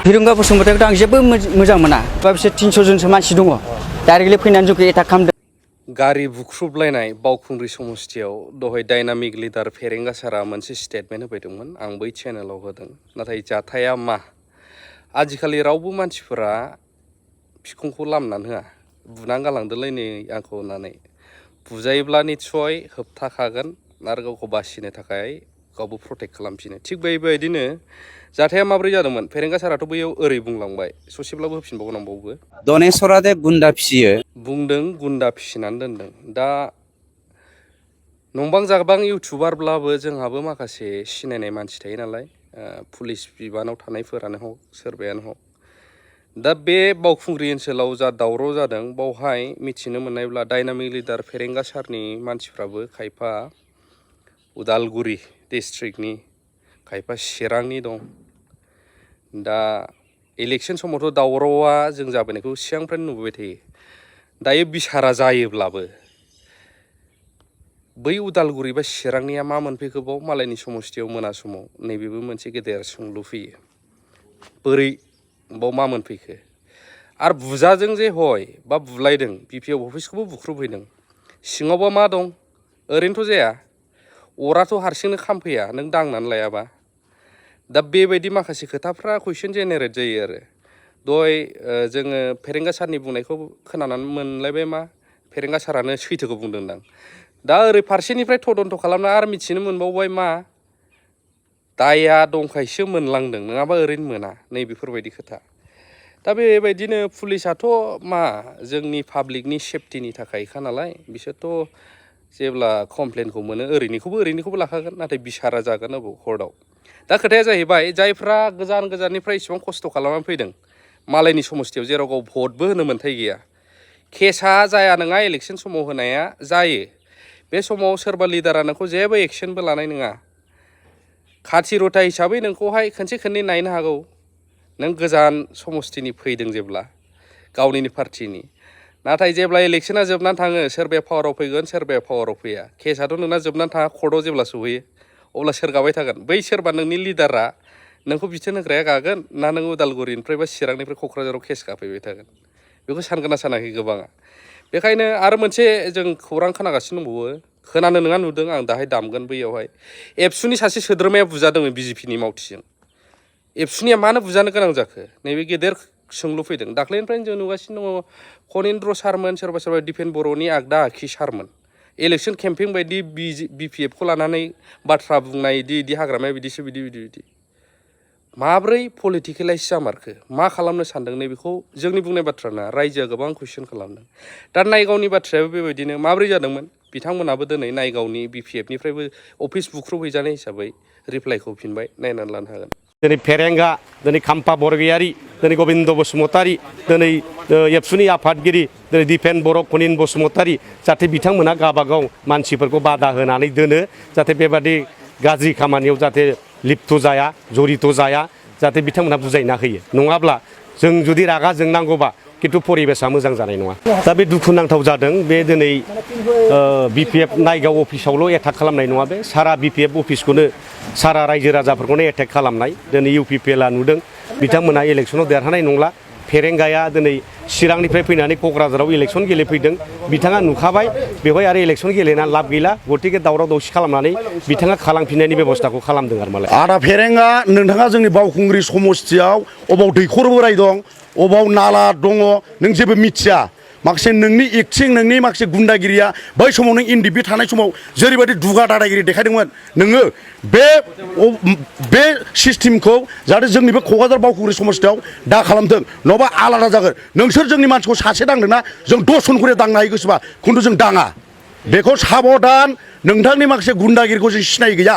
Hirungga bosumataरिखौ आं जेबो मोजां मोना बा बिसोर 300 जनसो मानसि दङ डाइरेक्टलि फैनानै जोंखौ एटाक खालामदों गारि बुख्रुबलायनाय बावखुंग्रि समस्थियाव दहाय डायनामिक लिडार फेरेंगा सारा मोनसे स्टेटमेन्ट होफैदोंमोन आं बै चेनेलाव होदों नाथाय जाथाया मा आजिखालि रावबो मानसिफोरा फिखंखौ लामनानै होआ बुनानै गालांदोंलै नै आंखौ होननानै बुजायोब्ला निस्सय होबथाखागोन आरो गावखौ बासिनो थाखाय गावबो प्रटेक्ट खालामफिनो थिग बेबायदिनो जाथाया माब्रै जादोंमोन फेरेंगा साराथ' बैयाव ओरै बुंलांबाय ससेब्लाबो होफिनबावगोन आं बावबो दनेश्वरा दे गुन्दा फिसियो बुंदों गुन्दा फिसिनानै दोनदों दा नंबां जाबां इउटुबारब्लाबो जोंहाबो माखासे सिनायनाय मानसि थायो नालाय पुलिस बिबानाव थानायफोरानो हक सोरबायानो हक दा बे बावखुंग्रि ओनसोलाव जा दावराव जादों बावहाय मिथिनो मोननायब्ला डायनामिक लिडार फेरेंगा सारनि मानसिफ्राबो खायफा उदालगुरि डिस्ट्रिक्टनि खायफा चिरांनि दं दा इलेक्शन समावथ' दावरावआ जों जाबोनायखौ सिगांनिफ्रायनो नुबोबाय थायो दायो बिसारा जायोब्लाबो बै उदालगुरि बा चिरांनिया मा मोनफैखो बाव मालायनि समस्थियाव मोना समाव नैबेबो मोनसे गेदेर सोंलु फैयो बोरै बाव मा मोनफैखो आरो बुजाजों जे हय बा बुलायदों बिपिएफ अफिसखौबो बुख्रुबहैदों सिङावबा मा दं ओरैनोथ' जाया अराथ' हारसिंनो खामफैया नों दांनानै लायाबा दा बेबायदि माखासे खोथाफ्रा कुइसन जेनेरेट जायो आरो दहाय जोङो फेरेंगा सारनि बुंनायखौ खोनानानै मोनलायबाय मा फेरेंगा सारानो सैथोखौ बुंदोंदां दा ओरै फारसेनिफ्राय तदन्त खालामना आरो मिथिनो मोनबावबाय मा दाया दंखायसो मोनलांदों नङाबा ओरैनो मोना नै बेफोरबायदि खोथा दा बेबायदिनो पुलिसाथ' मा जोंनि पाब्लिकनि सेफटिनि थाखायखा नालाय बिसोरथ' जेब्ला कमप्लेनखौ मोनो ओरैनिखौबो लाखागोन नाथाय बिसारा जागोन कर्टआव दा खोथाया जाहैबाय जायफ्रा गोजान गोजाननिफ्राय इसेबां खस्थ' खालामनानै फैदों मालायनि समस्थियाव जेराव गाव भटबो होनो मोन्थाय गैया केसा जाया नङा इलेक्शन समाव होनाया जायो बे समाव सोरबा लिडारा नोंखौ जेबो एक्सनबो लानाय नङा खाथिरथा हिसाबै नोंखौहाय खनसे खननै नायनो हागौ नों गोजान समस्थिनि फैदों जेब्ला गावनिनो पार्टिनि नाथाय जेब्ला इलेक्शना जोबनानै थाङो सोरबाया पावाराव फैगोन सोरबाया पावाराव फैया केसाथ' नोंना जोबनानै थाङा कर्टआव जेब्ला सहैयो अब्ला सोर गाबाय थागोन बै सोरबा नोंनि लिडारा नोंखौ बिथोन होग्राया गागोन ना नों उदालगुरिनिफ्राय बा चिरांनिफ्राय क'क्राझाराव केस गाफैबाय थागोन बेखौ सानगोना सानाखै गोबाङा बेखायनो आरो मोनसे जों खौरां खोनागासिनो दंबावो खोनानो नङा नुदों आं दाहाय दामगोन बैयावहाय एबसुनि सासे सोद्रोमाया बुजादोंमोन बिजेपिनि मावथिजों एबसुनिया मानो बुजानो गोनां जाखो नैबे गेदेर सोंलु फैदों दाख्लैनिफ्रायनो जों नुगासिनो दङ खनिन्द्र सारमोन सोरबा दिफेन बर'नि आगदा आखि सारमोन इलेक्शन केम्पिं बायदि बिपिएफखौ लानानै बाथ्रा बुंनाय इदि हाग्रामाया बिदिसो बिदि माब्रै पलिटिकेलाइज जामारखो मा खालामनो सानदों नैबेखौ जोंनि बुंनाय बाथ्राना रायजोआ गोबां कुइसन खालामदों दा नायगावनि बाथ्रायाबो बेबायदिनो माब्रै जादोंमोन बिथांमोनाबो दिनै नायगावनि बिपिएफनिफ्रायबो अफिस बुख्रुबहैजानाय हिसाबै रिप्लाइखौ होफिनबाय नायनानै लानो हागोन दिनै फेरेंगा दिनै खाम्फा बरगयारि दिनै गबिन्द बसुमतारी दिनै एबसुनि आफादगिरि दिनै दिफेन बर' खनिन बसुमतारी जाहाथे बिथांमोना गावबागाव मानसिफोरखौ बादा होनानै दोनो जाहाथे बेबादि गाज्रि खामानियाव जाहाथे लिप्त जाया जरित जाया जाहाथे बिथांमोना बुजायना होयो नङाब्ला जों जुदि रागा जोंनांगौबा खिन्थु परिबेसा मोजां जानाय नङा दा बे दुखुनांथाव जादों बे दिनै बिपिएफ नायगाव अफिसावल' एटाक खालामनाय नङा बे सारा बिपिएफ अफिसखौनो सारा रायजो राजाफोरखौनो एटेक खालामनाय दिनै इउपिपिएलआ नुदों बिथांमोना इलेक्शनाव देरहानाय नंला फेरेंगाया दिनै चिरांनिफ्राय फैनानै क'क्राझाराव इलेक्शन गेलेफैदों बिथाङा नुखाबाय बेवहाय आरो इलेक्शन गेलेनानै लाब गैला गतिके दावराव दावसि खालामनानै बिथाङा खालामफिननायनि बेबस्थाखौ खालामदों आरो मालाय आदा फेरेंगा नोंथाङा जोंनि बावखुंग्रि समस्थियाव अबाव दैखर बोराय दं अबाव नाला दङ नों जेबो मिथिया माखासे नोंनि एक्टिं नोंनि माखासे गुन्दागिरिया बै समाव नों इनडिपि थानाय समाव जेरैबायदि दुगा दादागिरि देखायदोंमोन नोङो बे सिस्टेमखौ जाहाथे जोंनि बे क'क्राझार बावखुंग्रि समस्थियाव दा खालामथों नङाबा आलादा जागोन नोंसोर जोंनि मानसिखौ सासे दांदोंना जों 10 जन खरि दांनो हायो गोसोबा खिन्थु जों दाङा बेखौ साबधान नोंथांनि माखासे गुन्दागिरिखौ जों सिनाय गैया